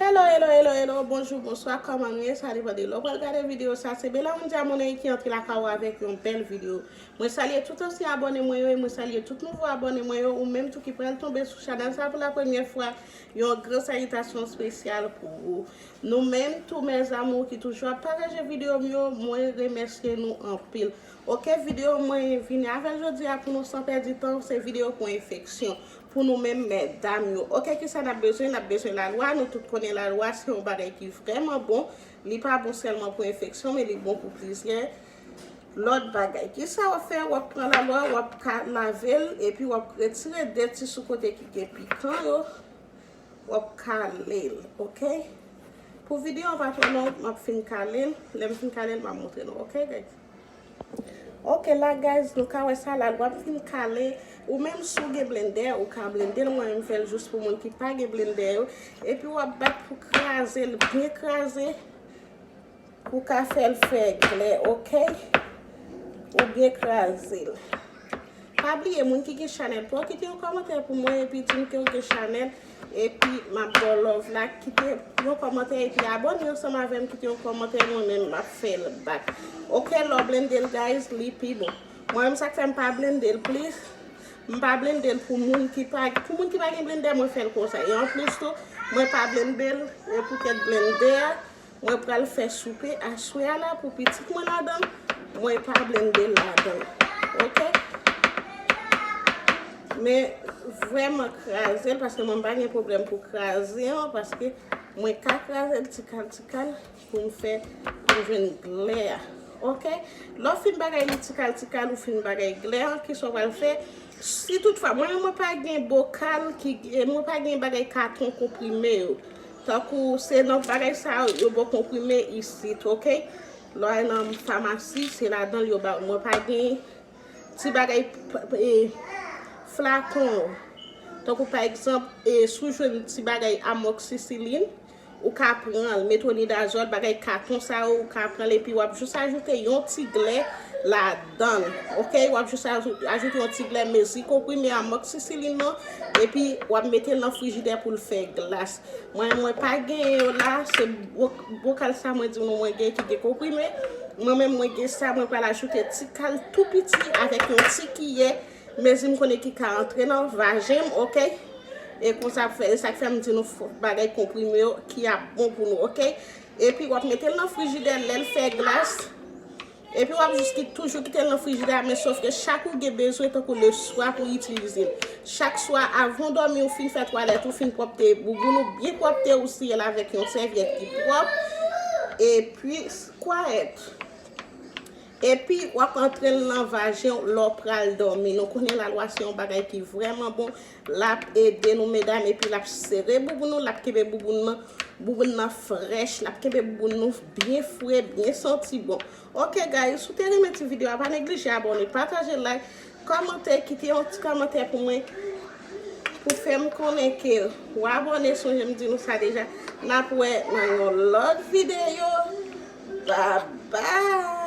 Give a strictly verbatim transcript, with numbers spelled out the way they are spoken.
Hello, hello, hello, hello, bonjou, bonswa, kòman nou ye? Sa depann de lè w pral gade videyo sa. Se Bella Wondia Monet ki antre lakay ou avèk yon bèl videyo. Mwen salye tout ansyen abòne mwen yo e mwen salye tout nouvo abòne mwen yo. Ou menm tou ki pral tonbe sou chanèl sa pou la premyè fwa, yon gran salitasyon espesyal pou ou. Nou menm tou, mes amours, ki toujou ap pataje videyo m yo, mwen remèsye nou anpil. Oke, videyo mwen vini avè l jodi a pou nou san pèdi tan, se videyo pou enfeksyon. Pou nou menm medam yo. Oke, kisa n ap bezwen? N ap bezwen lalwa. Nou tout konnen lalwa se yon bagay ki vrèman bon. Li pa bon sèlman pou enfeksyon, men li bon pou plizyè lòt bagay. Kisa w ap fè? W ap pran lalwa, w ap ka lave l, epi w ap retire de ti sou kote ki gen pikan yo. W ap kale l, oke? Pou videyo an pa twò long, m ap fin kale l. Lè m fin kale l, m ap montre nou, oke, guys? Oke, la, guys, nou ka wè sa la, l ap fin kale. Ou menm, si w gen blendè, ou ka blende l. Mwen menm, m fè l jis pou moun ki pa gen blendè yo. Epi w ap bat pou kraze l, byen kraze. Ou ka fè l fè glè, oke? Ou byen kraze l. Pa bliye, moun ki gen chanèl, pa w kite yon kòmantè pou mwen, epi di m ke w gen chanèl, epi m ap ba w love la, kite yon kòmantè, epi abòne ansanm avè m, kite yon kòmantè, mwen menm, m ap fè l back. Oke, lè w blende l, guys, li pi bon. Mwen menm, sa k fè m pa blende l plis, m pa blende l pou moun ki pa, pou moun ki pa gen blendè, mwen fè l konsa. E anplis tou, mwen pa blende l, e poutèt blendè a, mwen pral fè soupe aswè a la pou pitit mwen ladan l. Mwen pa blende l ladan l. Oke? Men vrèman kraze l, paske mwen pa gen pwoblèm pou kraze an, paske mwen ka kraze l tikal tikal pou m fè, pou m jwenn glè a. Oke? Lè w fin bagay li tikal tikal, ou fin bagay glè an, kisa w pral fè? Si toutfwa, mwen menm mwen pa gen bokal ki, e mwen pa gen bagay katon konprime yo. Tankou se nan bagay sa yo, yo ba w konprime isit, oke? Lè w al nan famasi, se ladan l yo ba w. Mwen pa gen ti bagay p-, p-, e, flakon yo. Tankou pa egzanp, e, si w jwenn ti bagay amoxicilline, ou ka pran l, metronidazòl, bagay katon sa yo, ou ka pran l epi w ap jis ajoute yon ti glè ladan l, oke? W ap jis ajou-, ajoute yon ti glè mezi konprime amoxicilline nan, epi w ap mete l nan frijidè pou l fè glas. Mwen, mwen pa gen yo la, se bo-, bokal sa mwen di nou mwen gen ki gen konprime. Mwen menm mwen gen sa, mwen pral ajoute ti kal tou piti avèk yon ti kiyè mezi m konnen ki ka antre nan vajen m, oke? E konsa fè, e sa k fè m di nou fò bagay konprime yo ki ap bon pou nou, oke? Epi w ap mete l nan frijidè lè l fè glas. Epi w ap jis ki, toujou kite l nan frijidè a, men sòf ke chak ou gen bezwen, tankou leswa pou itilize l. Chak swa, avan w dòmi, ou fin fè twalèt, ou fin pwòpte bouboun ou, byen pwòpte ou siye l avèk yon sèvyèt ki pwòp. Epi, kwayèt. Epi, w ap antre l nan vajen w lè w pral dòmi. Nou konnen lalwa se yon bagay ki vrèman bon. L ap ede nou, medam, epi l ap sere bouboun nou, l ap kenbe bouboun nan, bouboun nan frèch, l ap kenbe bouboun nou byen fre, byen santi bon. Oke, guys, si w te renmen ti videyo a, pa neglije abòne, pataje, like, kòmante, kite yon ti kòmantè pou mwen, pou fè m konnen ke w abòne, sonje m di nou sa deja. N ap wè nan yon lòt videyo. Bye bye!